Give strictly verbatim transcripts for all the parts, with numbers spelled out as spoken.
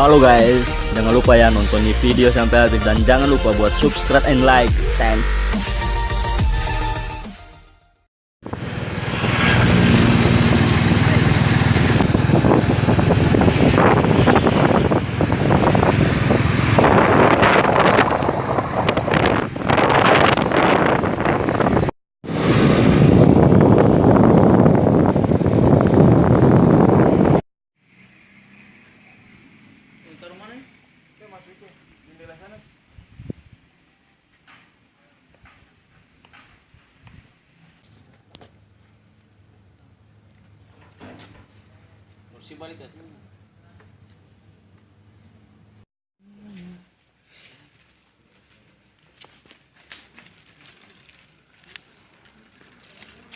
Halo guys, jangan lupa ya nonton ini video sampai habis dan jangan lupa buat subscribe and like. Thanks. Taruh mana ni? Dia masuk itu, jendela sana. Bersih balik ka sini.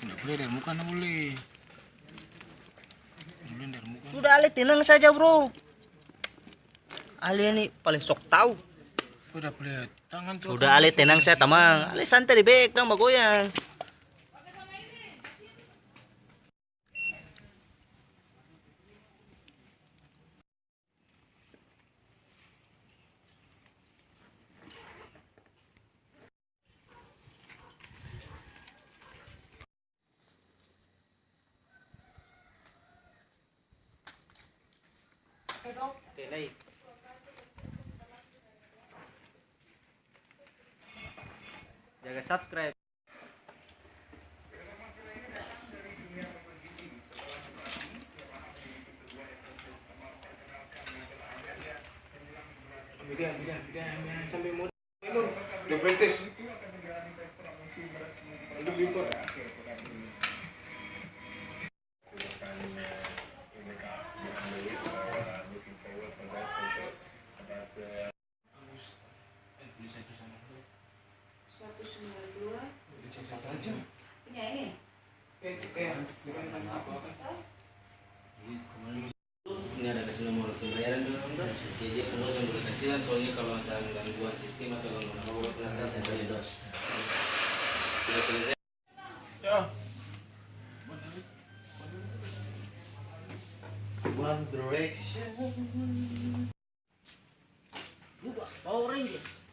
Nda boleh dari muka, nda boleh. Nda boleh dari muka. Sudah, ale tenang saja, bro. Ale ni paling sok tau. Sudah, ale tenang saja, tamang. Ale santai di bek, dong bagoyang. Oke, naik. Jaga subscribe. Satu sembilan dua. Punya ini? Ini ada kasih nomor pembayaran dulu, Bang. Jadi, dia pun dosa boleh kasih lah, soalnya kalau ada gangguan sistem atau gangguan apa, boleh kena kasih dari dos. Sudah selesai. One Direction. Buba, Power Rangers.